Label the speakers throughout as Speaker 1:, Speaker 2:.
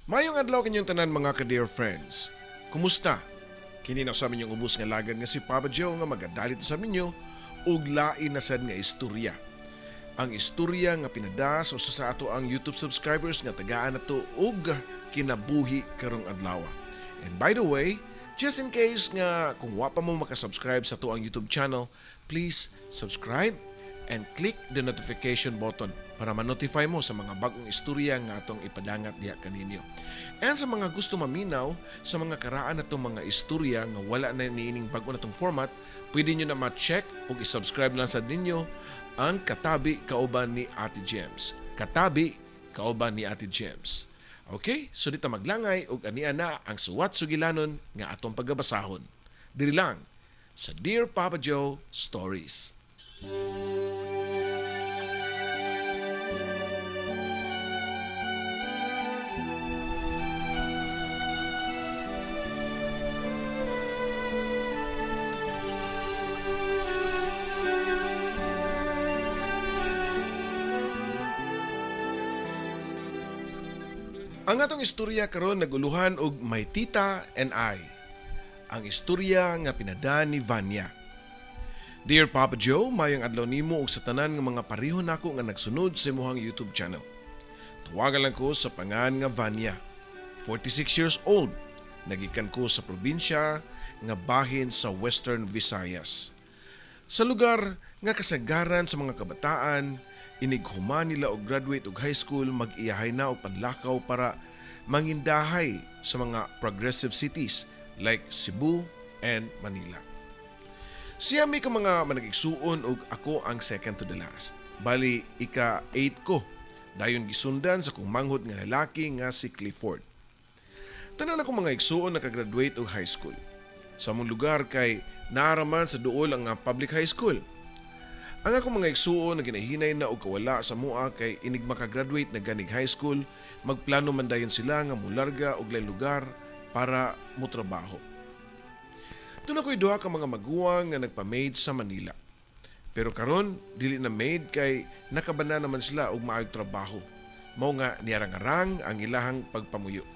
Speaker 1: Mayong adlaw kanyong tanan, mga ka-dear friends. Kumusta? Kini na sa minyong ubos nga lagad nga si Papa Joe nga magadalit sa minyo og lain na sad nga istorya. Ang istorya nga pinada sa usa sa ato ang YouTube subscribers nga tagaan nato og kinabuhi karong adlaw. And by the way, just in case nga kung wa pa mo makasubscribe sa ato ang YouTube channel, please subscribe and click the notification button para ma-notify mo sa mga bagong istorya nga atong ipadangat diha kaninyo. And sa mga gusto maminaw sa mga karaan natong mga istorya nga wala na niining bago natong format, pwede nyo na ma-check o i-subscribe lang sa ninyo ang Katabi Kauban ni Ate James. Katabi Kauban ni Ate James. Okay? So dito maglangay ug ania na ang suwat sugilanon nga atong pagabasahon. Diri lang sa Dear Papa Joe Stories. Ang atong istorya karon naguluhan og My Tita and I. Ang istorya nga pinada ni Vanya. Dear Papa Joe, mayong adlaw nimo ug sa tanan nga mga pareho nako nga nagsunod sa imong YouTube channel. Tawagan lang ko sa pangan nga Vanya. 46 years old. Nagikan ko sa probinsya nga bahin sa Western Visayas. Sa lugar nga kasagaran sa mga kabataan, inighuman nila og graduate og high school, mag-iyahay na og panlakaw para mangindahay sa mga progressive cities like Cebu and Manila. Siya may ka mga managigsuon og ako ang second to the last. Bali, ika-8 ko. Dayon gisundan sa kong manghod nga lalaki nga si Clifford. Tanan akong mga igsuon nakagraduate og high school. Sa among lugar kay naaraman sa duol ang public high school. Ang akong mga igsuon na ginahinay na og kawala sa mua kay inig makagraduate na ganig high school, magplano man dayon sila nga mularga og lain lugar para motrabaho. Doon ako'y duha ka mga maguwang nga nagpa-maid sa Manila. Pero karon dili na maid kay nakabana naman sila og maayog trabaho. Mao nga niarang-arang ang ilahang pagpamuyo.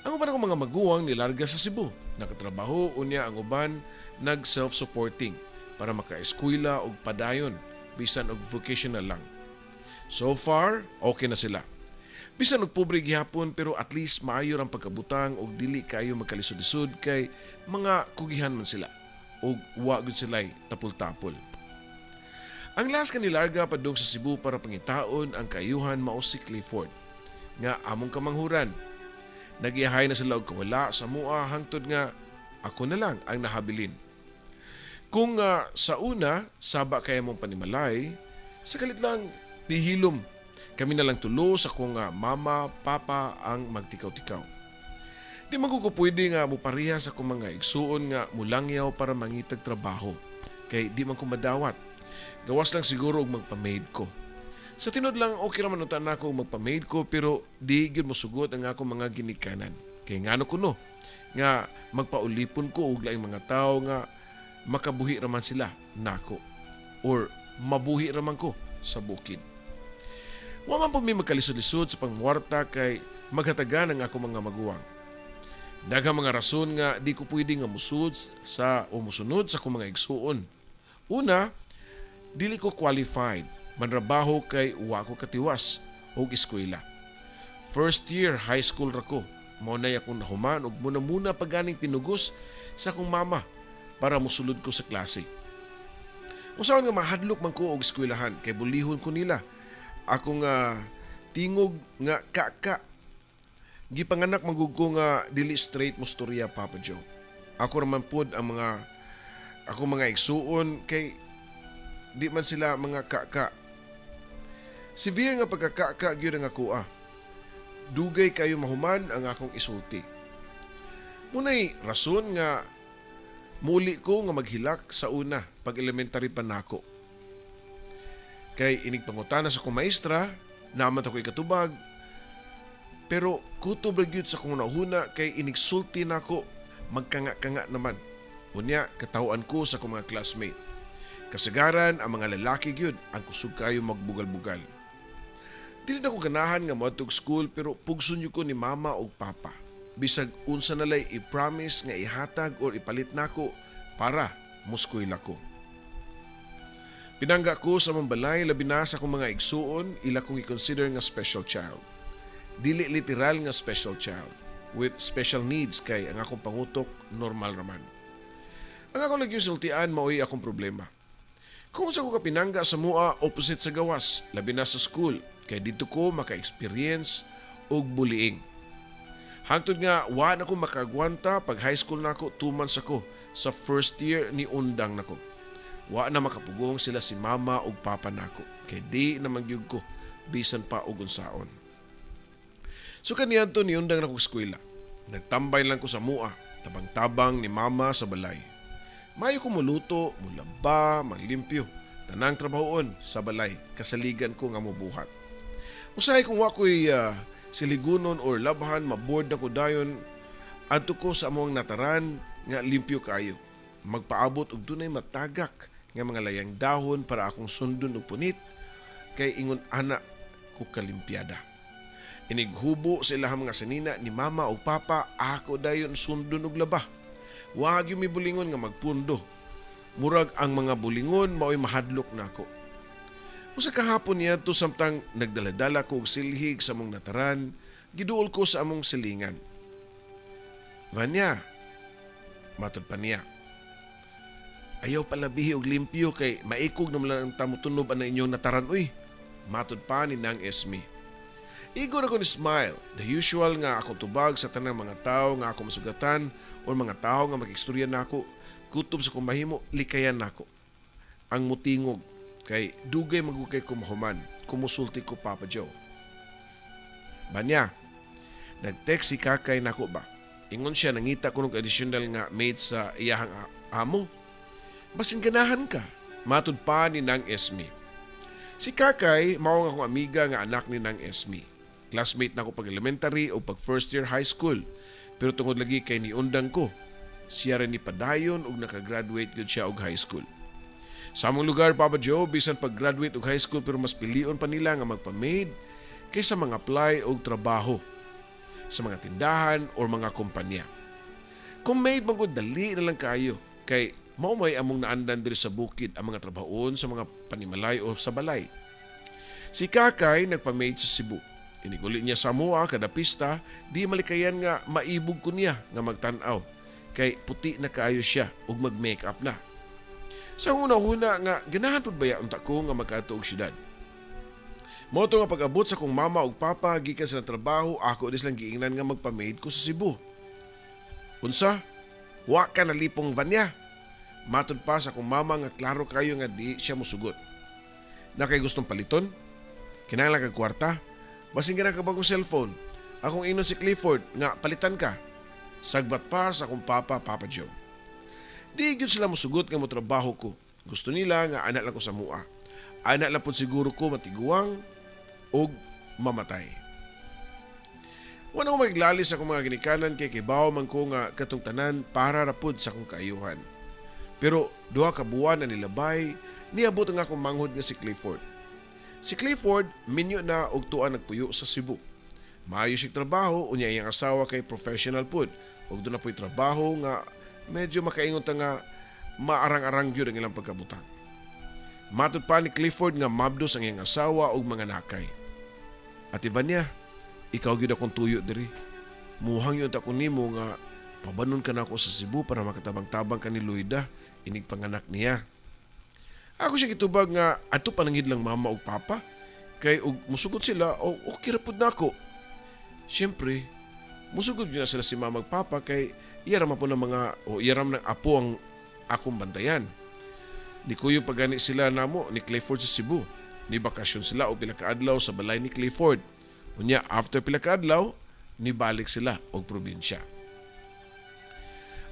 Speaker 1: Ang uban akong mga maguwang nilarga sa Cebu. Nakatrabaho unya ang uban nag self-supporting para makaeskwela og padayon bisan og vocational lang. So far, okay na sila. Bisan og pobre gihapon pero at least maayo ang pagkabutang og dili kayo magkalisod-lisod kay mga kugihan man sila og wa gud sila'y tapol-tapol. Ang last kanilarga padung sa Cebu para pangitaon ang kaayuhan mao si Clifford nga among kamanghuran. Nagiyahay na sila og kawala sa mua hangtod nga ako na lang ang nahabilin. Kung sa una saba kay mong panimalay, sa kalit lang nihilom. Kami na lang tulo sa kong mama, papa ang magtikaw-tikaw. Di man ko pwede nga mupariha sa akong mga igsuon nga mulangyaw para mangitag trabaho. Kay di man ko madawat. Gawas lang siguro og magpa-maid ko. Sa tinod lang okay ra man unta nako og magpa-maid ko pero di gyud mosugot ang akong mga ginikanan. Kay ngano kuno nga magpaulipon ko og laing mga tawo nga makabuhi ra man sila nako or mabuhi ra man ko sa bukid. Wa man po mi magkalisod-lisod sa pangwarta kay maghatagan ang akong mga maguwang. Daghang mga rason nga di ko pwede nga musud sa o musunod sa akong mga igsuon. Una, dili ko qualified. Manrabaho kay wa ko katiwas og eskwela. First year high school ra ko. Mao nay akong nahuman og muna-muna paganing pinugos sa akong mama para mosulod ko sa klase. Usaon nga mahadlok man ko og eskwelahan kay bulihon ko nila. Ako nga tingog nga kaka. Gipanganak man gud ko nga dili straight mo storya, Papa Joe. Ako raman pod ang mga ako mga igsuon kay di man sila mga kaka. Severe nga pagkakaka gyud ang akoa. Dugay kayo mahuman ang akong isulti. Munay rason nga muli ko nga maghilak sa una pag elementary pa nako. Kay inig pangutana sa akong maestra, naaman ako ikatubag, pero kutob ra gyud sa akong nahuna kay inigsulti nako magkanga-kanga naman. Unya katawhan ko sa akong mga classmate. Kasagaran ang mga lalaki gyud ang kusog kayo magbugal-bugal. Dili na ko ganahan nga moadtog school, pero pugson ko ni mama og papa. Bisag unsa na lay i-promise nga ihatag or ipalit nako para muskwela ko. Pinangga ko sa among balay, labi na sa akong mga igsuon, ila kong i-consider nga special child. Dili literal nga special child with special needs, kay ang akong pangutok normal raman. Ang akong lagi sultian, maoy akong problema. Kung sa ko kapinangga sa mua, opposite sa gawas, labi na sa school, kay dito ko maka-experience og bullying. Hangtod nga wa na ko makagwanta pag high school nako, 2 months ako sa first year ni undang nako. Wa na makapugong sila si mama ug papa nako kay di na magyug ko bisan pa og unsaon. So kaniadto ni undang nako eskwela. Nagtambay lang ko sa mua, tabang-tabang ni mama sa balay. Mayo ko muluto, mulaba, manglimpyo. Tanang trabahoon sa balay, kasaligan ko nga mobuhat. Usahay kung wa ko'y siligunon or labhan, maboard na ko dayon, adto ko sa among nataran nga limpyo kaayo. Magpaabot og dunay matagak nga mga layang dahon para akong sundon og punit kay ingon ana ko kalimpiada. Inighubo sa ilahang mga sanina ni mama o papa, ako dayon sundon og laba. Wag yung may bulingon nga magpundo. Murag ang mga bulingon mao'y mahadlok nako. Usa ka hapon niya to, samtang nagdaladala ko og silhig sa among nataran, giduol ko sa among silingan. "Vanya," matod pa niya. "Ayaw palabihi og limpyo kay maikog naman lang ang tamutunob ang inyong nataran uy," matod pa ni Nang Esme. Igo na ko ni smile, the usual nga akong tubag sa tanang mga tao nga ako masugatan o mga tao nga mag-istorya nako, kutob sa kung mahimo, likayan nako. Ang mutingog kay dugay magukay ko mahuman, kumusulti ko, Papa Joe. "Banya, nag-text si kakay nako ba? Ingon siya nangita ko ng additional nga maid sa iyahang amo. Basin ganahan ka," matud pa ni Nang Esme. Si Kakay, mao nga akong amiga nga anak ni Nang Esme. Classmate na ako pag elementary o pag first year high school. Pero tungod lagi kay niundang ko, siya rin ni padayon og nakagraduate gud siya og high school. Sa among lugar, Papa Joe, bisan pag-graduate og high school pero mas pilion pa nila nga magpa-maid kaysa mga apply og trabaho sa mga tindahan or mga kumpanya. Kung maid man gud, dali na lang kayo kay mao may among naandan diri sa bukid ang mga trabahoon sa mga panimalay o sa balay. Si Kakay nagpa-maid sa Cebu. Iniguli niya sa mua kada pista, di malikayan nga maibog ko niya nga magtan-aw kay puti na kaayo siya ug mag-makeup na. Sa una-una nga ganahan pud baya unta ko nga magkaadto og syudad. Mao to nga pag-abot sa kong mama ug papa gikan sa trabaho, ako dis lang giingnan nga magpa-maid ko sa Cebu. "Unsa? Wa ka nalipong, Vanya?" matod pa sa akong mama nga klaro kayo nga di siya musugot. "Na kay gustong paliton? Kinahanglan kag kwarta? Basin ka bagong cellphone. Akong ingnon si Clifford nga palitan ka," sagbat pa sa akong papa, Papa Joe. Di gyud sila musugot nga motrabaho ko. Gusto nila nga ana lang ko sa mua. Ana lang pud siguro ko matiguang og mamatay. Wala ko magiglali sa akong mga ginikanan kay kibaw man ko nga katong tanan para ra pud sa akong kaayuhan. Pero 2 ka buwan na nilabay, niabot ang akong manghod nga si Clifford. Si Clifford, minyo na og tuan nagpuyo sa Cebu. Maayo siya trabaho, unya iyang asawa kay professional pud. Ug doon na po'y trabaho nga medyo makaingon ta nga maarang-arang gyud ang ilang pagkabutang. Matod pa ni Clifford nga mabdos ang iyang asawa ug mga nakay. "Ate Vanya, ikaw gyud akong tuyo diri. Muhang yun ako nimo nga pabanon ka na ako sa Cebu para makatabang-tabang ka ni Luida, inig panganak niya." Ako siya gitubag nga adto panangid lang mama ug papa kay og musugot sila o okay ra pud nako. Siyempre, musugot gyud na sila si mama ug papa kay iya ra man po ng mga o iya ra man ng apo ang akong bantayan. Ni kuyo pagani sila namo ni Clifford sa Cebu. Ni bakasyon sila og pila ka adlaw sa balay ni Clifford. Unya after pila ka adlaw, nibalik sila og probinsya.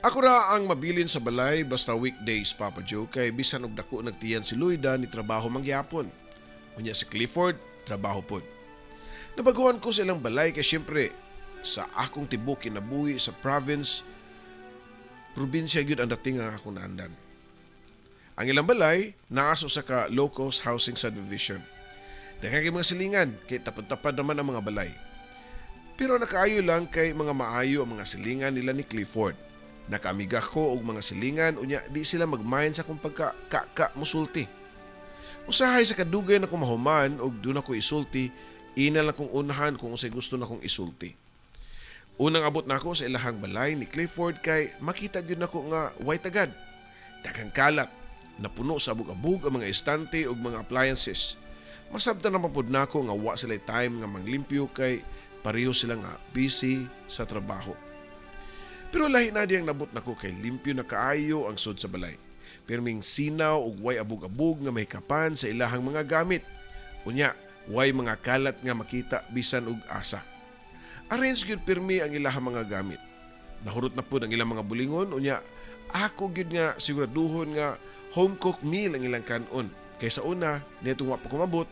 Speaker 1: Ako ra ang mabilin sa balay basta weekdays, Papa Joe, kay bisan og dako nagtiyan si Luida ni trabaho mangyapon. Unya si Clifford, trabaho pod. Nabaguhan ko sa ilang balay kay syempre sa akong tibok kinabuhi sa province, probinsya gyud ang dating ang akong naandan. Ang ilang balay naa sa usa ka low-cost housing subdivision. Daghan kay mga silingan kay tapad-tapad naman ang mga balay. Pero nakaayo lang kay mga maayo ang mga silingan nila ni Clifford. Nakaamiga ko og mga silingan, unya di sila magmain sa akong pagka ka musulti. Usahay sa kadugay na ko mahuman og doon ako isulti, ina lang kong unahan kung unsay gusto na kong isulti. Unang abot nako sa ilahang balay ni Clifford kay makita gyud nako nga way tagad. Daghang kalat, napuno sa abog-abog ang mga estante ug mga appliances. Masabtan naman pud nako nga wa sila time nga manglimpyo kay pareho sila nga busy sa trabaho. Pero lahi na diyang nabot nako kay limpyo na kaayo ang sud sa balay. Pirming sinaw ug way abog-abog nga mahikapan sa ilahang mga gamit. Unya, way mga kalat nga makita bisan og asa. Arrange gyud pirmi ang ilahang mga gamit. Nahurot na pud ang ilang mga bulingon, unya ako gyud nga siguraduhon nga home cooked meal ang ilang kanon. Kay sa una, nitong wa pa kumabot,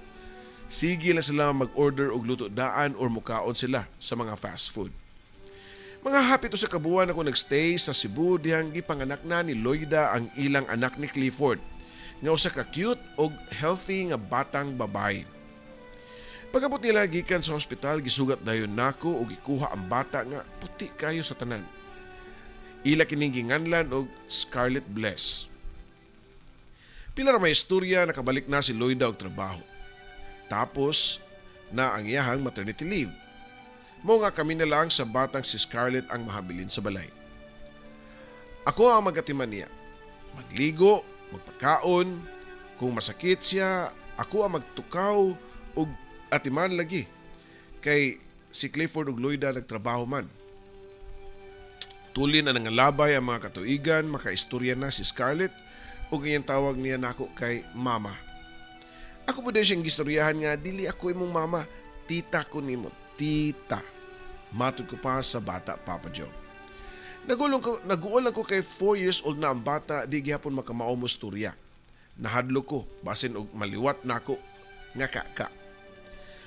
Speaker 1: sige lang sila mag-order og luto daan or mukaon sila sa mga fast food. Mga hapit 1 ka buwan ako nagstay sa Cebu dihang gipanganak na ni Loida ang ilang anak ni Clifford nga usa ka cute og healthy nga batang babae. Pagabot nila gikan sa hospital, gisugat dayon nako og gikuha ang bata nga puti kayo sa tanan. Ila kining ginganlan og Scarlet Bless. Pila ra may istorya, nakabalik na si Loida og trabaho. Tapos na ang iyahang maternity leave. Mao nga kami na lang sa batang si Scarlett ang mahabilin sa balay. Ako ang magatiman niya. Magligo, magpakaon, kung masakit siya, ako ang magtukaw ug atiman lagi. Kay si Clifford ug Loida nagtrabaho man. Tulin na nangalabay ang mga katuigan, makaistorya na si Scarlett ug iyang tawag niya nako kay Mama. Ako po din siyang gistoryahan nga dili ako imong mama, tita ko nimo, tita. Matod ko pa sa bata, Papa Joe. Naguol lang ko kay 4 years old na ang bata, di gihapon makamao mo storya. Nahadlo ko, basin og maliwat nako nga ka.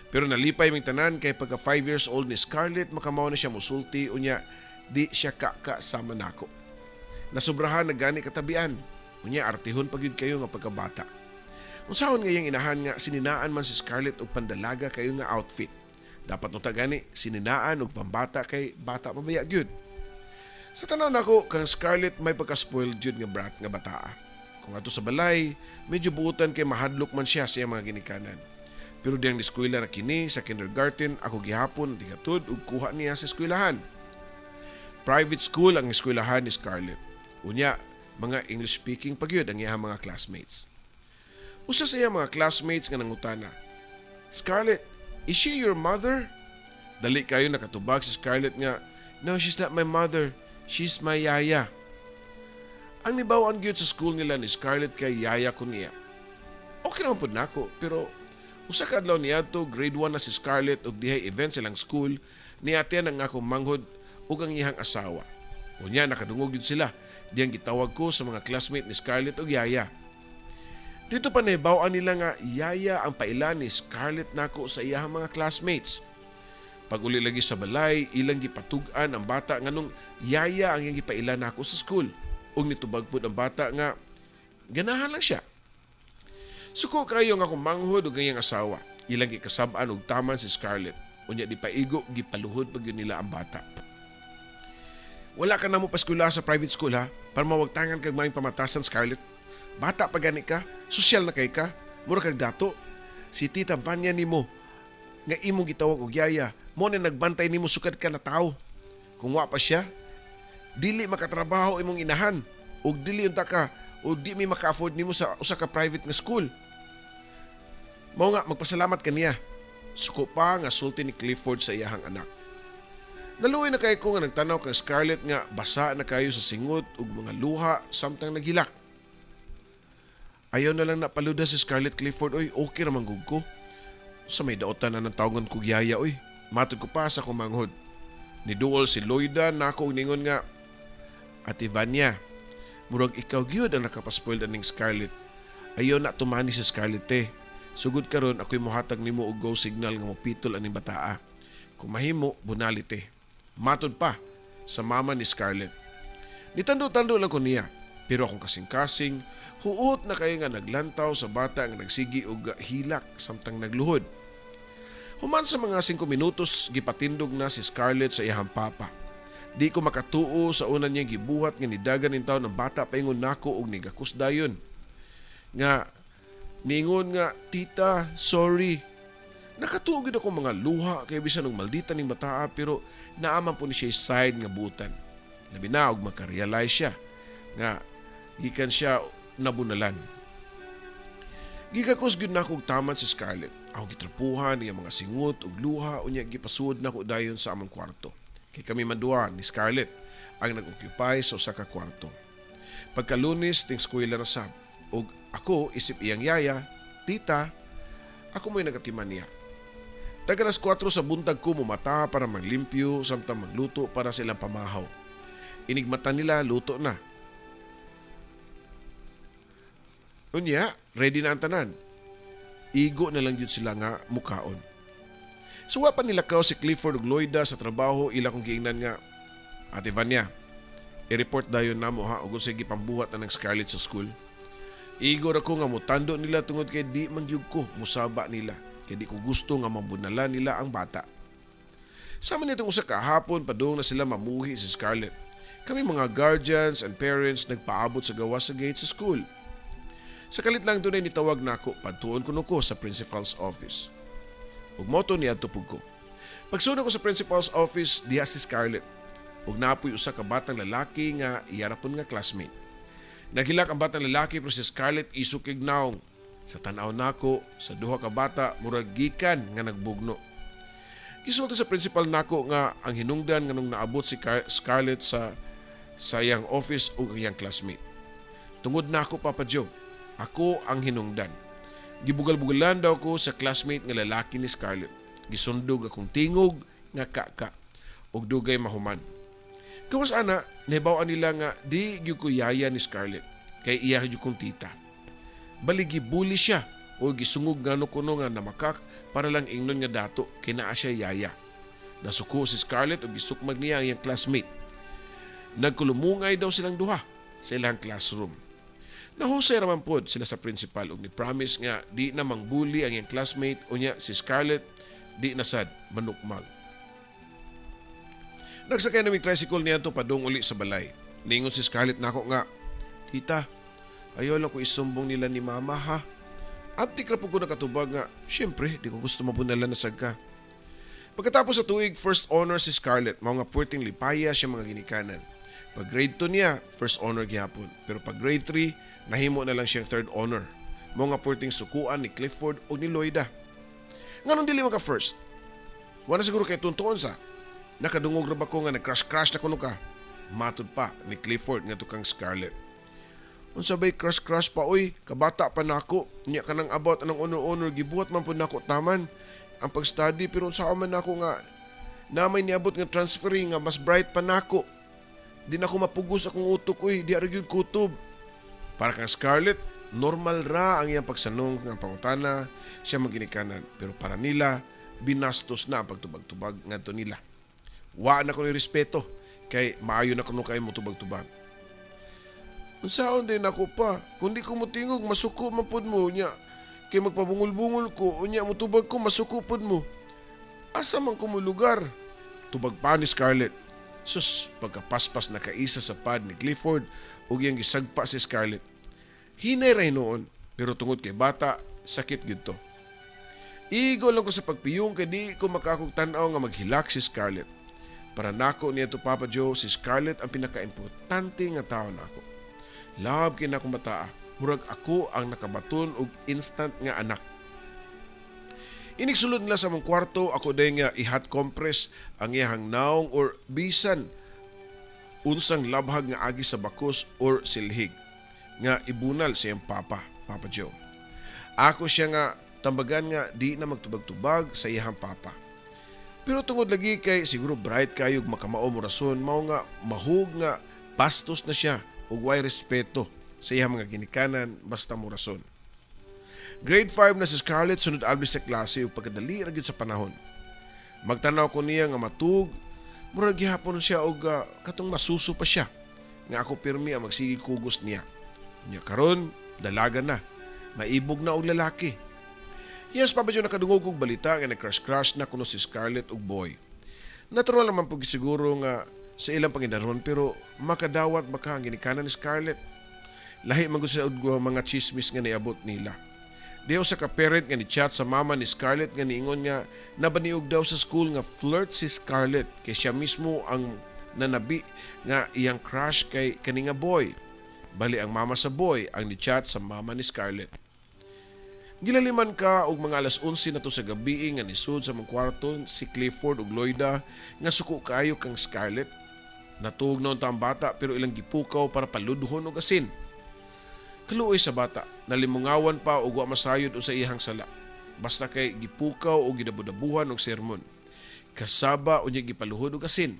Speaker 1: Pero nalipay ming tanan kay pagka 5 years old ni Scarlett, makamao na siya musulti, unya di siya ka sama nako. Nasubrahan na gani katabian. Unya artihon pa gyud kayo nga pagkabata. Unsaon nga iyang inahan nga sininaan man si Scarlett og pandalaga kayo nga outfit. Dapat unta gani sininaan og pambata kay bata pa baya gyud. Sa tanaw nako kang Scarlett, may pagka-spoiled gyud nga brat nga bataa. Kung ato sa balay, medyo buutan kay mahadlok man siya sa iyang mga ginikanan. Pero diyang eskwela na kini sa kindergarten, ako gihapon tigatud ug kuha niya sa eskwelahan. Private school ang eskwelahan ni Scarlett. Unya, mga English speaking pa gyud ang iyang mga classmates. Usa sa iyang mga classmates nga nangutana, "Scarlett, is she your mother?" Dali kayo nakatubag si Scarlett nga, "No, she's not my mother. She's my yaya." Ang nibawaan gyud sa school nila ni Scarlett kay yaya ko niya. Okay naman pud nako, pero usa ka adlaw niadto, grade 1 na si Scarlett ug dihay event silang school, niatian ang akong manghod ug ang iyang asawa. Unya nakadungog gyud sila diyang gitawag ko sa mga classmate ni Scarlett og yaya. Dito pa nahibaw-an nila nga yaya ang paila ni Scarlett nako sa iyahang mga classmates. Pag uli lagi sa balay, ilang gipatug-an ang bata nganong yaya ang iyang gipaila nako sa school. Ug nitubag pud ang bata nga ganahan lang siya. Suko kayo nga akong manghod ug ang iyang asawa. Ilang gikasab-an og taman si Scarlett. Unya di paigo, gipaluhod pag yun nila ang bata. "Wala ka na mo paskwela sa private school ha, para mawagtangan kag maayong pamatasan, Scarlett. Bata pa gani ka, sosyal na kay ka, mura kag dato. Si Tita Vanya nimo, nga imong gitawag og yaya, mo na nagbantay nimo sukad ka na tao. Kung wa pa siya, dili makatrabaho imong inahan ug dili unta ka o di mi maka-afford nimo sa usa ka private nga school. Mao nga magpasalamat ka niya." Suko pa nga sulti ni Clifford sa iyahang anak. Naluoy na kayo ko nga nagtanaw kang Scarlett nga basa na kayo sa singot ug mga luha samtang naghilak. "Ayaw na lang na paluda si Scarlett, Clifford, oy, okay ra man gud ko. Sa may daotan na ng tawagon kog yaya oy," matod ko pa sa kumanghod. Niduol si Loida nako ug ningon nga, "Ate Vanya, murag ikaw gyud ang nakapaspoil aning Scarlett. Ayaw na tumani si Scarlett te. Sugod karon ako'y mohatag nimo og go signal nga mopitol aning bataa. Kung mahimo, bunali te." Matod pa sa mama ni Scarlett. Nitando-tando lang ko niya. Pero akong kasing-kasing, huot na kayo nga naglantaw sa bata nga nagsigi og hilak samtang nagluhod. Human sa mga 5 minutos, gipatindog na si Scarlett sa iyang papa. Di ko makatuo sa una niya gibuhat nga nidagan in taon ang bata paingon nako og nigakos dayon. Nga niingon nga, "Tita, sorry." Nakatuo gid ako mga luha kay bisan og maldita ning bataa, pero naaman po ni siya side nga butan. Labi na og makarealize siya nga gikan siya nabunalan. Gikakos gyud nako og taman si Scarlett. Ako gitrapuhan iya mga singot ug luha, unya gipasuod nako dayon sa among kwarto. Kay kami man duha ni Scarlett ang nag-occupy sa usa ka kwarto. Pagka Lunes, ting eskwela na sab. Ug ako isip iyang yaya, tita, ako mo'y nagatiman niya. Tag alas 4 sa buntag ko mumata para maglimpyo samtang magluto para sa ilang pamahaw. Inigmata nila, luto na. Unya, ready na ang tanan. Igo na lang yun sila nga mukaon. So wa pa nilakaw si Clifford ug Loida sa trabaho, ila kong giingnan nga, "Ate Vanya, i-report dayon namo ha ug unsay gipambuhat na ng Scarlett sa school. Igo ra ko nga mutando nila tungod kay di man gyud ko musaba nila. Kay di ko gusto nga mambunala nila ang bata." Sama nitong usa ka hapon, padung na sila mamuhi si Scarlett. Kami mga guardians and parents nagpaabot sa gawas sa gate sa school. Sa kalit lang dunay nitawag nako, padtuon kuno ko sa principal's office. Ug moto niadto pud ko. Pagsunod ko sa principal's office, diha si Scarlett. Ug napoy usa ka batang lalaki nga iya ra pud nga classmate. Naghilak ang batang lalaki pero si Scarlett isok kig naong. Sa tan-aw nako sa duha ka bata, murag gikan nga nagbugno. Gisulti sa principal nako nga ang hinungdan nganong naabot si Scarlett sa iyang office ug ang iyang classmate. Tungod nako, Papa Joe, ako ang hinungdan. Gibugal-bugalan daw ko sa classmate nga lalaki ni Scarlett. Gisundog akong tingog nga kaka ug dugay mahuman. Gawas ana, nahibaw-an nila nga di gyud ko yaya ni Scarlett kay iya gyud kong tita. Bali gibuli siya o gisungog ngano kuno nga namakak para lang ingnon nga dato kay naa siya yaya. Nasuko si Scarlett ug gisukmag niya ang iyang classmate. Nagkulumungay daw silang duha sa ilang classroom. Nahusay raman pod sila sa principal ug ni promise nga di na mangbuli ang iyang classmate, unya si Scarlett di na sad manukmag. Nagsakay na mig tricycle niya padung uli sa balay. Ningon si Scarlett nako nga, "Tita, ayaw lang ko isumbong nila ni Mama ha." Abtik ra po ko nakatubag nga, "Syempre, di ko gusto mabunalan na sad ka." Pagkatapos sa tuig, first honor si Scarlett, mao nga puwerteng lipaya siya mga ginikanan. Pag grade 2 niya, first honor gihapon. Pero pag grade 3, nahimo na lang siyang third honor. Mao nga puwerteng sukuan ni Clifford o ni Loida. Nganong dili man ka first? Wala siguro kay tuntuon sa. Nakadungog ra ba ko nga nag-crush-crush na kuno ka? Matud pa ni Clifford nga kang Scarlett. Unsa bay crush-crush pa oy, kabata pa nako. Nya kanang about anang honor-honor, gibuhat man pud nako taman ang pag-study, pero unsa man nako nga namay niabot nga transferring nga mas bright pa nako. Di na ko mapugos akong utok oy, di ra gyud kutob. Para kang Scarlett, normal ra ang iyang pagsanong nga pangutana siya maginikanan, pero para nila binastos na ang pagtubag-tubag ngadto nila. Wa na ko ni respeto kay maayo na kuno kay mo tubag-tubag. Unsaon din ako pa, kung di ko motingog masuko man pud mo, nya kay magpabungol-bungol ko, unya motubag ko, masuko pud mo. Asa man ko mo lugar? Tubag pa ni Scarlett. Sus, pagkapaspas na kaisa sa pad ni Clifford ug iyang gisagpa si Scarlett. Hinay ra noon, pero tungod kay bata, sakit gid to. Igo lang ko sa pagpiyong kay di ko makakog tan-aw nga maghilak si Scarlett. Para nako niya to, Papa Joe, si Scarlett ang pinakaimportante nga tao nako. Love kay nako bataa. Murag ako ang nakabaton og instant nga anak. Inig sulod nila sa among kwarto, ako day nga i-hot compress ang iyahang naong or bisan unsang labhag nga agi sa bakos or silhig nga ibunal sa iyang papa, Papa Joe. Ako siya nga tambagan nga di na magtubag-tubag sa iyahang papa. Pero tungod lagi kay siguro bright kayo ug makamao mo rason, mao nga mahug nga bastos na siya ug way respeto sa iyang mga ginikanan basta mo rason. Grade 5 na si Scarlett sunod albi sa klase ug pagkadali ra gyud sa panahon. Magtanaw ko niya nga matug, murag gihapon siya og katong masuso pa siya. nga ako pirmi ang magsige kugos niya. Unya karon dalaga na, maibog na og lalaki. Yes, Papa Joe, nakadungog og balita nga nag-crush-crush na kuno si Scarlett og boy. Natural naman pud siguro nga sa ilang pangidaron, pero makadawat ba ka ang ginikanan ni Scarlett? Lahi man gud sa og mga chismis nga niabot nila. Diha usa ka parent nga ni chat sa mama ni Scarlett nga niingon nga nabaniog daw sa school nga flirt si Scarlett kay siya mismo ang nanabi nga iyang crush kay kani nga boy. Bali ang mama sa boy ang ni-chat sa mama ni Scarlett. Gilaliman ka og mga alas 11 na to sa gabi nga nisud sa among kwarto si Clifford ug Loida nga suko kaayo kang Scarlett. Natuog na unta ang bata pero ilang gipukaw para paludhon og asin. Kaluoy sa bata, nalimungawan pa ug wa masayod unsa iyang sala. Basta kay gipukaw o gidabudabuhan og sermon. Kasaba unya gipaluhod og asin.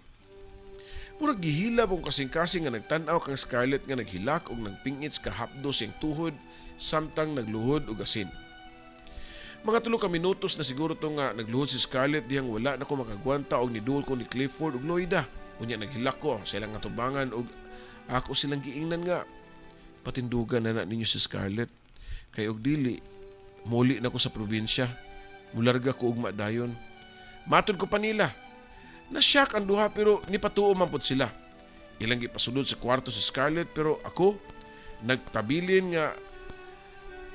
Speaker 1: Murag gihilab ang kasing-kasing nga nagtan-aw kang Scarlett nga naghilak og nagpingit sa kahapdos siyang tuhod samtang nagluhod og asin. Mga 3 ka minutos na siguro to nga nagluhod si Scarlett dihang wala na ko makagwanta og niduol ko ni Clifford ug Loida. Unya naghilak ko sa ilang atubangan og ako silang giingnan nga patindugan na na ninyo si Scarlett. Kay og dili, muli na ko sa probinsya. Mularga ko ugma dayon. Matod ko pa nila. Na-shock ang duha pero nipatuo man pud sila. Ilang gipasulod sa kwarto si Scarlett pero ako nagpabilin nga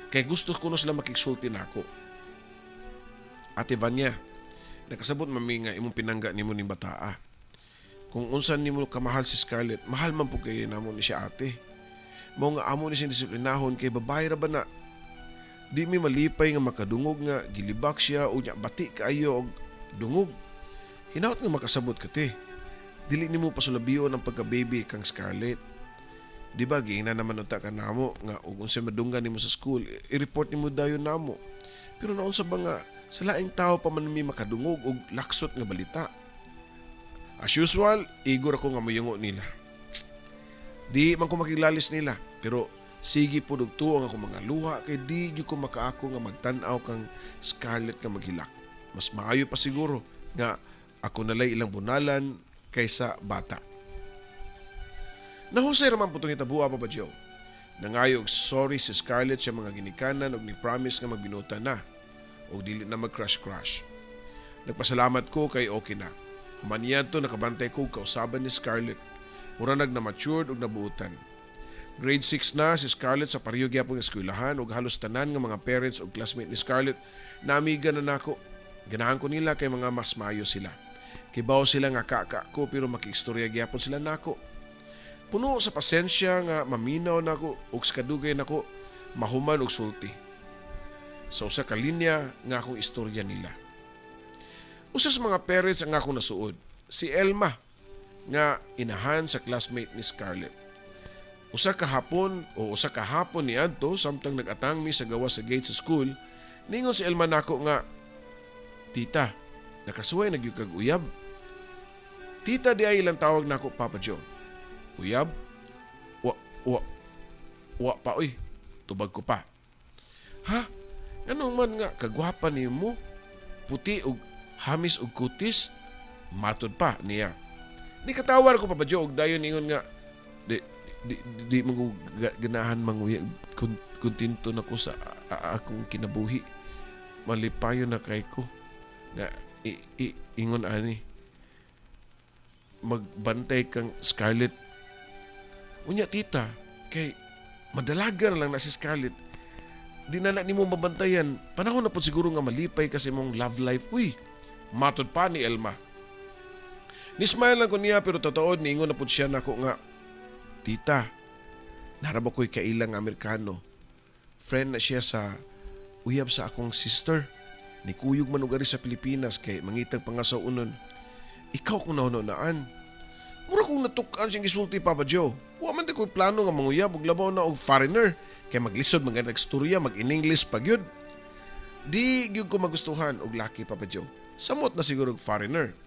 Speaker 1: kay gusto ko no sila makigsulti nako. "Ate Vanya, nakasabot mami nga imong pinangga nimo ning bataa. Kung unsa nimo kamahal si Scarlett, mahal man pud kay namo ni siya, ate. Mao nga amo ni siyang disiplinahon kay babae ra ba na. Di mi malipay nga makadungog nga gilibak siya o nya bati kaayo og dungog. Hinaot nga makasabot ka, te. Dili nimo pasulabion ang pagka-baby kang Scarlett. Di ba giingnan naman unta ka namo nga ug unsa madunggan nimo sa school, i-report nimo dayon namo. Pero naunsa ba nga sa laing tao pa man mi makadungog og laksot nga balita?" As usual, igor ako nga muyungo nila. Di man ko makiglalis nila, pero sige pud og tuo ang akong mga luha kay di gyud ko makaako nga magtan-aw kang Scarlett nga maghilak. Mas maayo pa siguro nga ako nalay ilang bunalan kaysa bata. Nahusay raman pud tong hitabo, Papa Joe. Nangayo og sorry si Scarlett sa mga ginikanan og ni promise nga magbinuta na og dili na mag-crush-crush. Nagpasalamat ko kay okay na. Human niadto, nakabantay ko og kausaban ni Scarlett. Mura nag na-matured og nabuotan. Grade 6 na si Scarlett sa pareho gyapon nga eskwelahan ug halos tanan nga mga parents ug classmate ni Scarlett naamiga na nako. Ganahan ko nila kay mga mas mayo sila. Kibaw sila nga kaka ko pero makiistorya gyapon sila nako. Puno sa pasensya nga maminaw nako ug sa kadugay nako mahuman og sulti sa usa ka linya nga akong istorya nila. Usa sa mga parents ang akong nasuod, si Elma, nga inahan sa classmate ni Scarlett. Usa ka hapon o usa ka hapon niadto, samtang nag-atang mi sa gawas sa gate sa school, ningon si Elma nako nga, "Tita, nakasuway na gyud kag uyab." Tita di ay ilang tawag nako, Papa Joe. "Uyab? Wa, wa, wa pa oy." Tubag ko pa. "Ha? Ano man nga kagwapa nimo? Puti og hamis og kutis." Matod pa niya. Di katawar ko, Papa Joe, og dayon ingon nga di di di, di mo ganahan manguyab, kontento na ko sa akong kinabuhi. Malipayon na kay ko. Nga ingon ani. Magbantay kang Scarlett. Unya tita, kay madalaga na lang na si Scarlett, di na na nimo mabantayan. Panahon na po siguro nga malipay kasi mong love life. Uy," matod pa ni Elma. Ni-smile lang ko niya pero totoo niingon na po siya nako nga, "Tita, naa ra ba ko'y kailang Amerikano. Friend na siya sa uyab sa akong sister. Nikuyog man og ari sa Pilipinas kay mangitag pangasaw-onon. Ikaw kung nahunahunaan." Mura kong natuk-an siyang gisulti, Papa Joe. Wa man di ko'y plano nga manguyab og labaw na og foreigner kay maglisod man gani istorya, mag in English pa gyud. Di gyud ko magustuhan og laki, Papa Joe. Samot na siguro og foreigner.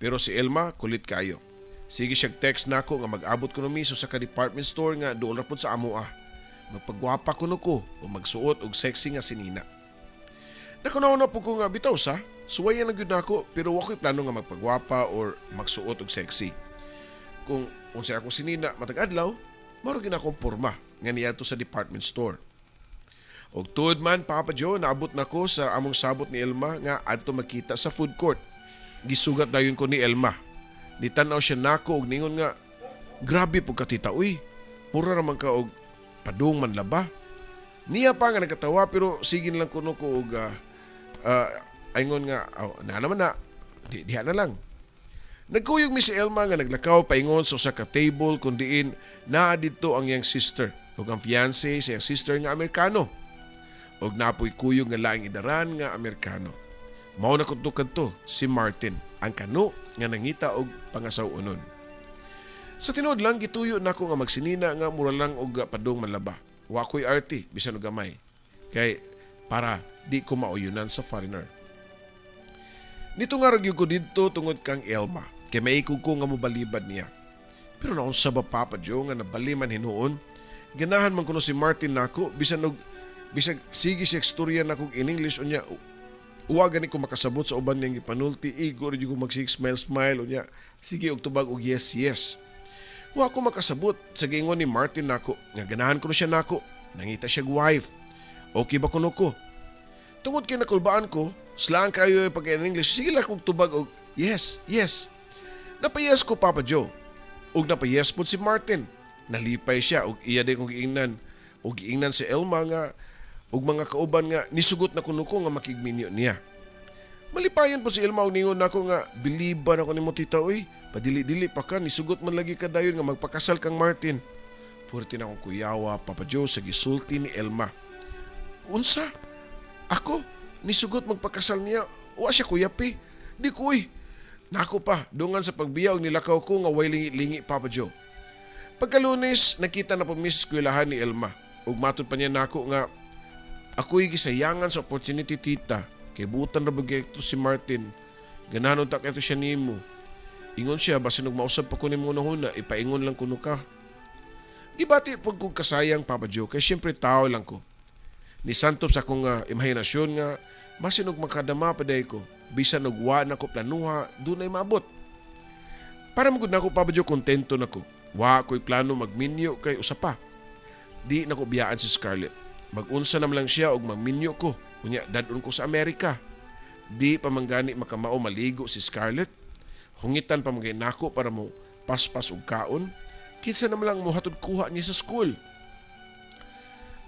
Speaker 1: Pero si Elma kulit kayo. Sige siya text nako nga mag-abot kuno mi sa ka department store nga duol ra pud sa amoa. Magpagwapa kuno ko o magsuot og sexy nga sinina. Nakunaw na po ko nga bitaw sa suwayan na gyud nako pero wa ko'y plano nga magpagwapa or magsuot og sexy. Kung unsay akong sinina matag adlaw, mao ra gyud akong porma nga niadto sa department store. Og tuod man, Papa Joe, naabot na ko sa among sabot ni Elma nga adto magkita sa food court. Gisugat dayon ko ni Elma. Nitan-aw siya nako og ningon nga, "Grabe pud ka, tita, uy. Mura raman ka og padung manlaba." Niya pa nga nagkatawa, pero sige lang kuno ko og aingon nga, "Oh, na naman na, di, diha na lang." Nagkuyog mi si Elma nga naglakaw paingon sa usa ka table kung diin naa didto ang iyang sister ug ang fiancé sa iyang sister nga Amerikano. Og napoy kuyog nga laing idaran nga Amerikano. Mao na kuno kadto si Martin, ang kano nga nangita og pangasaw-onon. Sa tinuod lang, gituyo nako nga magsinina nga mura lang og padung manlaba. Wa ko'y arti bisan og gamay. Kay para di ko mauyunan sa foreigner. Nito nga ra gyud ko didto tungod kang Elma, kay maikog ko nga mobalibad niya. Pero naunsa ba, Papa Joe, nga nabali man hinuon? Ganahan man kuno si Martin nako bisan og bisag sige siya istorya nako in English, unya uwa gani ko makasabot sa uban niyang gipanulti, igo ra jud ko magsige smile smile, unya sige og tubag og yes. Wa ko makasabot sa giingon ni Martin nako nga ganahan kuno siya nako, nangita siya og wife. Okay ba kuno ko? Tungod kay nakulbaan ko, slaan kayo pag in English, sige lang kog tubag og yes. Napayes ko, Papa Joe. Ug napayes pod si Martin. Nalipay siya ug iya din kong giingnan. Ug giingnan si Elma nga ug mga kauban nga nisugot na kuno ko nga makigminyo niya. Malipayon po si Elma ug ningon nako nga, "Biliban ako nimo, tita, uy. Padili-dili pa ka, nisugot man lagi ka dayon nga magpakasal kang Martin." Purti na akong kuyawa, Papa Joe, sa gisulti ni Elma. Unsa? Ako? Nisugot magpakasal niya? Wa siya kuyapi. Di ko, uy. Nako pa, dungan sa pagbiya og nilakaw ko nga way lingi-lingi, Papa Joe. Pagkalunes, nakita na po mi sa eskwelahan ni Elma. Ug matod pa niya nako nga, "Ako'y gisayangan sa opportunity, tita. Kay butan ra bagay ito si Martin. Ganahan ta kaayo siya nimo. Ingon siya, basin og mausab pa ko nimo huna, ipaingon lang kuno ka." Gibati pud kog kasayang, Papa Joe, kay syempre tao lang ko. Nisantop sa akong imahinasyon nga basin og makadama pa diay ko, bisan og wa na ko planuha, dunay maabot. Para magud nako, Papa Joe, kontento na ko. Wa ko'y plano magminyo kay usa pa, di na ko biyaan si Scarlett. Mag-unsa naman lang siya og magminyo ko. Unya dad-on ko sa Amerika. Di pa man gani makamao maligo si Scarlett. Hungitan pa man nako para mo paspas og kaon. Kinsa naman lang mohatod kuha niya sa school?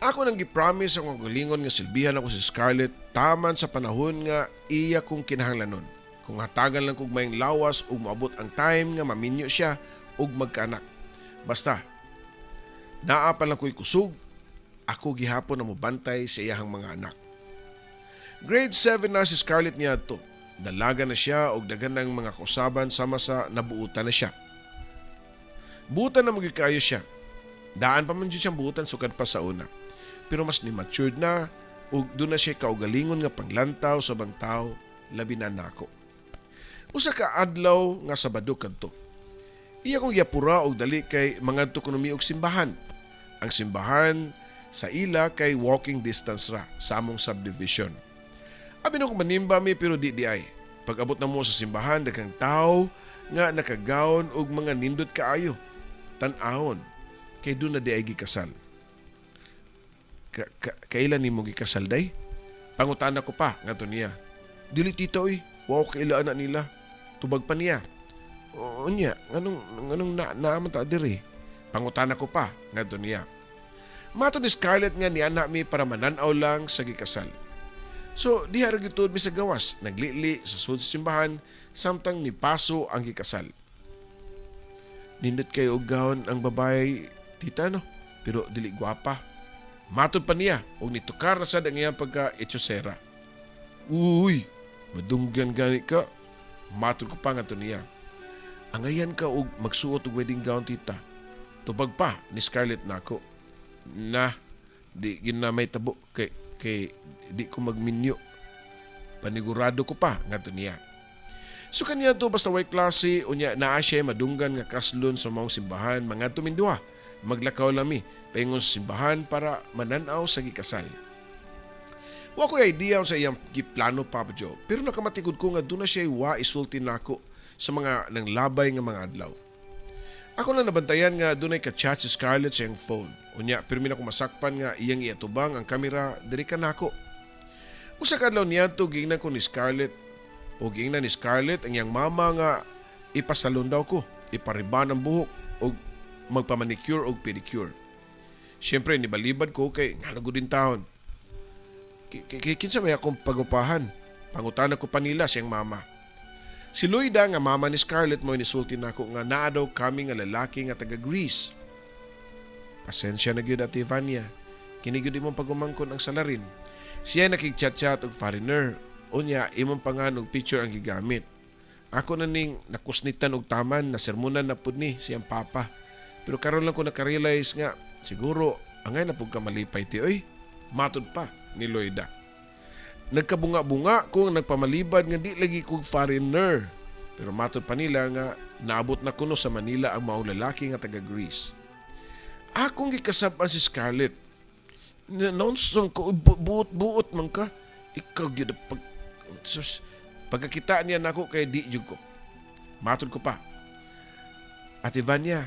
Speaker 1: Ako nang gi-promise ang kaugalingon nga silbihan ako si Scarlett taman sa panahon nga iya kong kinahanglanon. Kung hatagan lang kog maayong lawas ug moabot ang time nga maminyo siya ug magkaanak. Basta naa pa lang ko'y kusog, ako gihapon na mobantay sa iyahang mga anak. Grade 7 na si Scarlett niadto. Dalaga na siya og daghan ng mga kausaban sama sa nabuutan na siya. Buutan na magyud kaayo siya. Daan pa man jud siyang buutan sukad pa sa una. Pero mas ni matured na ug duna na siya kaugalingon nga panglantaw sa ubang tao, labi na nako. Usa ka adlaw nga Sabado kadto. Iya kong giapura og dali kay mangadto kuno mi og simbahan. Ang simbahan sa ila kay walking distance ra sa among subdivision. Abi na ko manimba mi, pero di diay. Pag abot na mo sa simbahan, daghang tao nga nakagawon og mga nindot kaayo. Tan-awon kay duna diay gikasal. "Kailan nimo gikasal day?" Pangutana ko pa ngadto niya. "Dili, tita, oy, wa ko kaila ana nila." Tubag pa niya. "Unya, nganong na naa man ta diri?" Pangutana ko pa ngadto niya. Matod ni Scarlett nga niana mi para mananaw lang sa gikasal. So diha ra gyud mi sa gawas, naglili sa sud sa simbahan samtang nipaso ang gikasal. "Nindot kaayo og gown ang babae, tita, no, pero dili gwapa." Matod pa niya og nitukar na sad ang iyang pagka echosera. "Uy, madunggan gani ka." Matod ko pa ngadto niya. "Angayan ka og magsuot og wedding gown, tita." Tubag pa ni Scarlett nako. "Na, di gyud na mahitabo kay di ko magminyo. Panigurado ko pa ngadto niya." So kaniya to basta way klase, unya naa siya madunggan nga kaslon sa maong simbahan, mangadto min duha. Maglakaw lami paingon sa simbahan para mananaw sa gikasal. Wa ko'y idea sa iyang giplano, Papa Joe, pero nakamatikod ko nga duna siya wa isulti nako sa mga nanglabay nga mga adlaw. Ako lang nabantayan nga dunay ka-chat si Scarlett sa iyang phone. Unya, pirmi na ko masakpan nga iyang iatubang ang kamera diri kanako. Usa ka adlaw niadto, giingnan ko ni Scarlett o giingnan ni Scarlett ang iyang mama nga ipasalon daw ko, ipariban ang buhok og magpamanicure og pedicure. Siyempre, nibalibad ko kay nga gud din taon. Kinsa may akong pagupahan? Pangutana ko pa nila siyang mama. Si Loida nga mama ni Scarlett mo nisulti nako nga naa daw kami nga lalaki nga taga Greece. "Pasensya na gyud, Ate Vania. Kini gyud imong pagumangkon ang salarin. Siya nakig-chat-chat og foreigner. Unya imong pangan og picture ang gigamit. Ako na ning nakusnitan og taman na sermonan na pud ni siyang papa. Pero karon lang ko nakarealize nga siguro angay na pud ka malipay ti oy." Matud pa ni Loida. Nagkabunga-bunga ko nagpamalibad nga di lagi kog foreigner. Pero matod pa nila nga naabot na kuno sa Manila ang maong lalaki nga taga Greece. Akong gikasab-an si Scarlett. Naunsa ko buot-buot man ka. Ikaw gyud ang pag sus, pagkakita niya nako kay di jud ko. Matod ko pa. "Ate Vanya,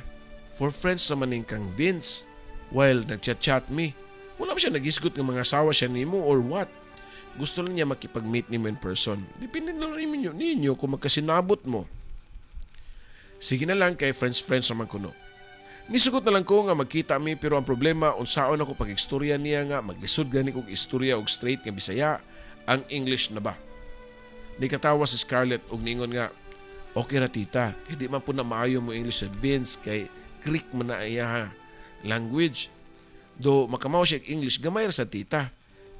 Speaker 1: for friends naman ning kang Vince while nagchat-chat mi. Wala ba siya nagisgot nga mga asawa siya nimo or what? Gusto lang niya makipag-meet nimo in person. Depende na lang ninyo kung magkasinabot mo. Sige na lang kay friends-friends naman kuno." Nisugot na lang ko nga magkita mi, pero ang problema, unsaon ako pag-istorya niya nga maglisod gani kog istorya og straight nga Bisaya, ang English na ba. Nikatawa si Scarlett og ningon nga, "Okay ra, tita, kay di man po na maayo mo English sa Vince kay Greek man na iya language. Do makamaw siya og English gamay ra sa tita.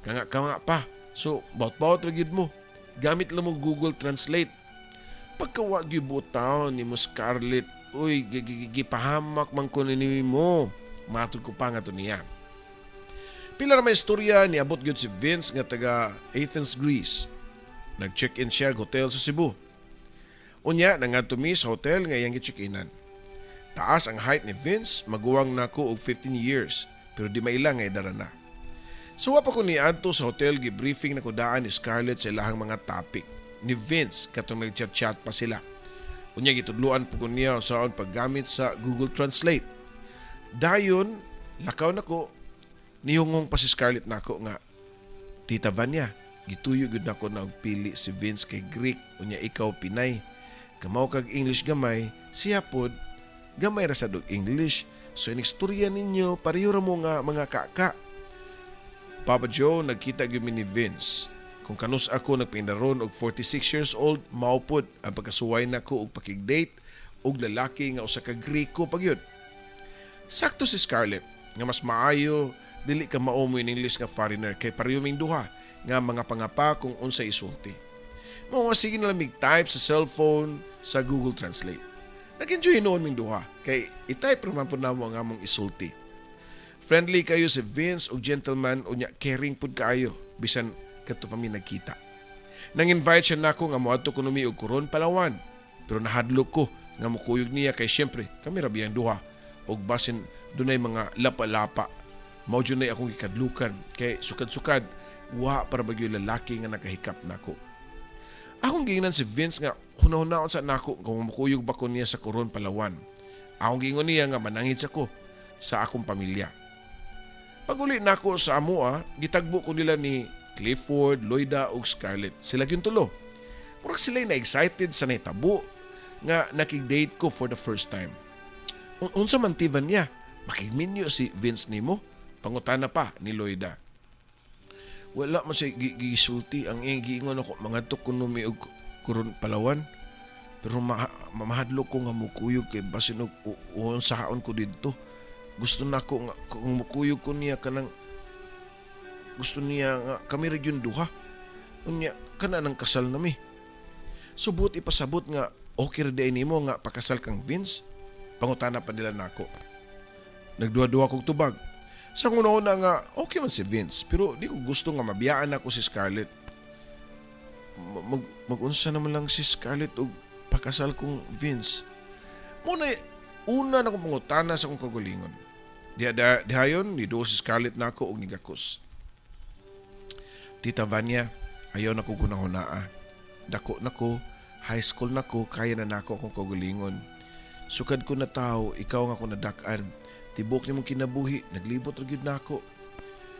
Speaker 1: Kanga kanga pa. So bawt-bawt ra gyud mo. Gamit lang mo Google Translate." Pagkawa gyud taon ni mo, Scarlett, uy, gipahamak man ko ni mo. Matod ko pa nga to niya. Pila ra may istorya, niabot gyud si Vince nga taga Athens, Greece. Nag-check-in siya og hotel sa Cebu. Unya, nangadto mi sa hotel nga iyang gi-check-inan. Taas ang height ni Vince, maguwang nako og 15 years, pero di maila nga edara na. So wa pa ko niadto sa hotel, gi-briefing na ko daan ni Scarlett sa ilahang mga topic ni Vince katong nag-chat-chat pa sila. Unya gitudloan po ko niya saon paggamit sa Google Translate. Dayon, lakaw nako, nihungong pa si Scarlett nako nga, "Tita Vanya, gituyo gyud nako na og pili si Vince kay Greek, unya ikaw Pinay. Kamaw kag English gamay, siya pod gamay ra sad og English. So inistorya ninyo pareho ra mo nga mga kaka." Papa Joe, nagkita gyud mi ni Vince. Kung kanus ako nagpindaron og 46 years old, mao pod ang pagkasuway nako og pakig-date og lalaki nga usa ka Greko pa gyud. Sakto si Scarlett nga mas maayo dili ka mao mo in English nga foreigner kay pareho ming duha nga mga pangapa kung unsa isulti. Mao nga sige na lang mig type sa cellphone sa Google Translate. Nag-enjoy noon ming duha kay i-type ra man pud namo ang among isulti. Friendly kayo si Vince og gentleman, unya caring pud kaayo bisan kadto pa mi nagkita. Nang invite siya nako nga moadto kuno mi og Coron, Palawan. Pero nahadlok ko nga mukuyog niya kay syempre kami ra biyang duha og basin dunay mga lapa-lapa. Mao jud nay akong gikadlukan kay sukad-sukad wa para bagyo lalaki nga nakahikap nako. Akong giingnan si Vince nga hunahunahon sa nako kung mukuyog ba ko niya sa Coron, Palawan. Akong giingon niya nga manangit sa ko sa akong pamilya. Pag-uli nako sa amoa, gitagbo ko nila ni Clifford, Loida ug Scarlett. Sila gyud tulo. Murag sila na excited sa nahitabo nga nakig-date ko for the first time. "Unsa man ti, Vanya? Makigminyo si Vince nimo?" Pangutana pa ni Loida. "Wala man siya gisulti, ang iyang giingon ako mangadto kuno mi og Coron, Palawan. Pero mahadlok ko nga mukuyog kay basin og unsaon ko didto. Gusto nako nga kung mukuyog ko niya, kanang gusto niya nga kami ra gyud duha. Unya kana nang kasal nami. Subot ipasabot nga okay ra diay nimo nga pakasal kang Vince?" Pangutana pa nila nako. Nagduha-duha kog tubag. Sa una nga okay man si Vince, pero di ko gusto nga mabiyaan ako si Scarlett. Mag-unsa naman lang si Scarlett og pakasal kong Vince?" Mao na una na kong pangutana sa akong kaugalingon. Diha dihayon ni si Scarlett nako og nigakos. "Tita Vanya, ayaw na ko gunahunaa. Dako na ko, high school na ko, kaya na nako akong kaugalingon. Sukad ko natawo, ikaw nga akong nadak-an. Tibok nimong kinabuhi, naglibot ra gyud nako.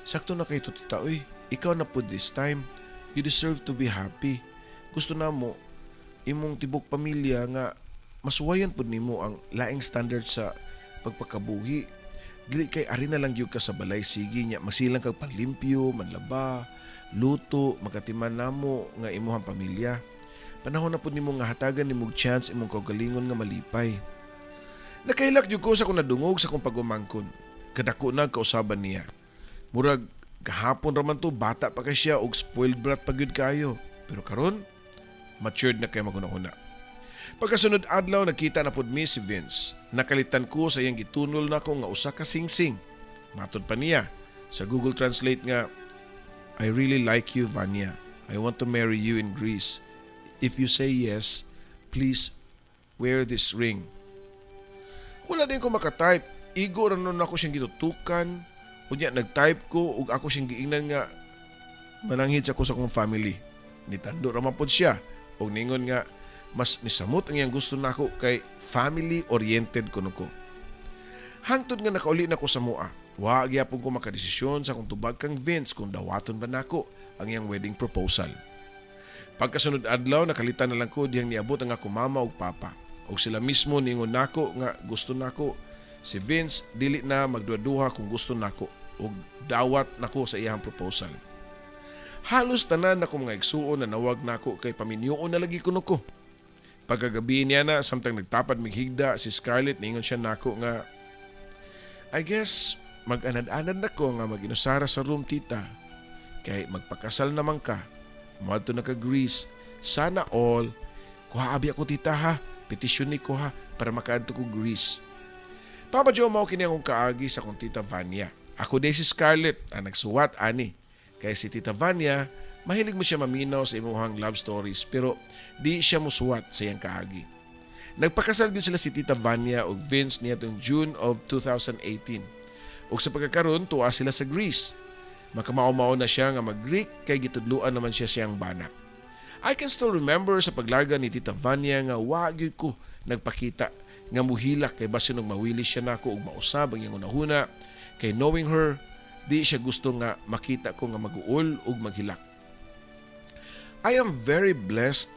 Speaker 1: Sakto na kay to, tita, oy. Ikaw na pud this time. You deserve to be happy. Gusto namo imong tibok pamilya nga masuwayan pud nimo ang laing standard sa pagpakabuhi. Dili kay ari na lang gyud ka sa balay, sige nya masilang kag panlimpyo, manlaba, luto, makatiman namo nga imuhang pamilya. Panahon na pud nimo nga hatagan nimog chance imong kaugalingon nga malipay. Nakahilak jud ko sa akong nadungog sa akong pag-umangkon. Kadako na kausaban niya. Murag gahapon ra man to, bata pa kay siya og spoiled brat pa gyud kayo. Pero karon, matured na kay maghuna-huna. Pagkasunod adlaw, nakita na pud mi si Vince. Nakalitan ko sa iyang gitunol nako nga usa ka singsing. Matod pa niya sa Google Translate nga, "I really like you, Vanya. I want to marry you in Greece. If you say yes, please wear this ring." Wala din ko makatype. Igo ra nun ako siyang gitutukan. Unya nag-type ko ug ako siyang giingnan nga mananghid sa ko sa akong family. Nitando ra man pod siya ug ningon nga mas nisamot ang iyang gusto nako kay family oriented kuno ko. Hangtod nga nakauli na ko sa mua. Wa gyapon ko makadesisyon sa akong tubag kang Vince kung dawaton ba nako ang iyang wedding proposal. Pagkasunod adlaw, nakalitan na lang ko dihang niabot ang akong mama ug papa. Ug sila mismo ningon nako nga gusto nako si Vince, dili na magduha-duha kung gusto nako ug dawat nako sa iyang proposal. Halos tanan nako mga igsuon nanawag nako kay paminyoon na lagi kuno ko. Pagkagabi niya na, samtang nagtapad mig higda si Scarlett, ningon siya nako nga, "I guess mag-anad-anad na ko nga mag-inusara sa room, tita. Kay magpakasal naman ka. Moadto na ka Greece. Sana all. Kuha abi ako, tita, ha. Petisyon ni ko ha para makaadto ko Greece." Papa Joe, mao kini akong kaagi sa akong tita Vanya. Ako diay si Scarlett ang nagsuwat ani. Kay si Tita Vanya, mahilig mo siya maminaw sa imuhang love stories pero di siya musuwat sa iyang kaagi. Nagpakasal din sila si Tita Vanya ug Vince niadtong June of 2018. Ug sa pagkakaron, tuwa sila sa Greece. Makamao-mao na siya nga mag-Greek kay gitudluan naman siya siyang bana. I can still remember sa paglarga ni Tita Vanya nga wa gyud ko nagpakita nga muhilak kay basin og mawili siya nako ug mausab ang iyang hunahuna kay knowing her, di siya gusto nga makita ko nga maguol ug maghilak. I am very blessed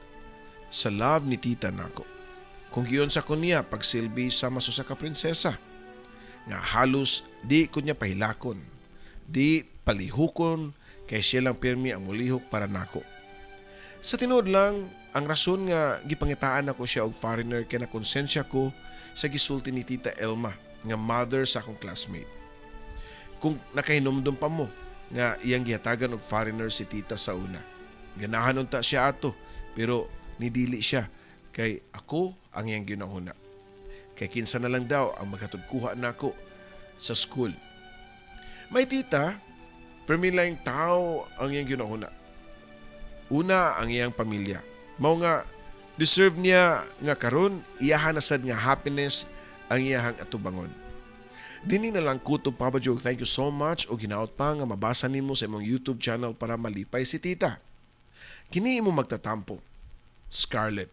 Speaker 1: sa love ni tita nako. Kung giunsa ko niya pagsilbi sa usa ka prinsesa nga halos di ko niya pahilakon, di palihukon kay siya lang pirmi ang mulihok para nako. Sa tinuod lang, ang rason nga gipangitaan ako siya og foreigner kay nakonsensya ko sa gisulti ni Tita Elma nga mother sa akong classmate. Kung nakahinumdum pa mo nga iyang gihatagan og foreigner si tita sa una. Ganahan unta siya ato pero nidili siya kay ako ang iyang ginahuna. Kay kinsa na lang daw ang maghatod kuha nako sa school. May tita, permi lang tao ang iyang ginahuna. Una ang iyang pamilya. Mao nga deserve niya nga karon iyahan na sad nga happiness ang iyahang atubangon. Dini na lang kutob, Papa Joe. Thank you so much og hinaot pa nga mabasa nimo sa imong YouTube channel para malipay si tita. Kini imo magtatampo. Scarlett.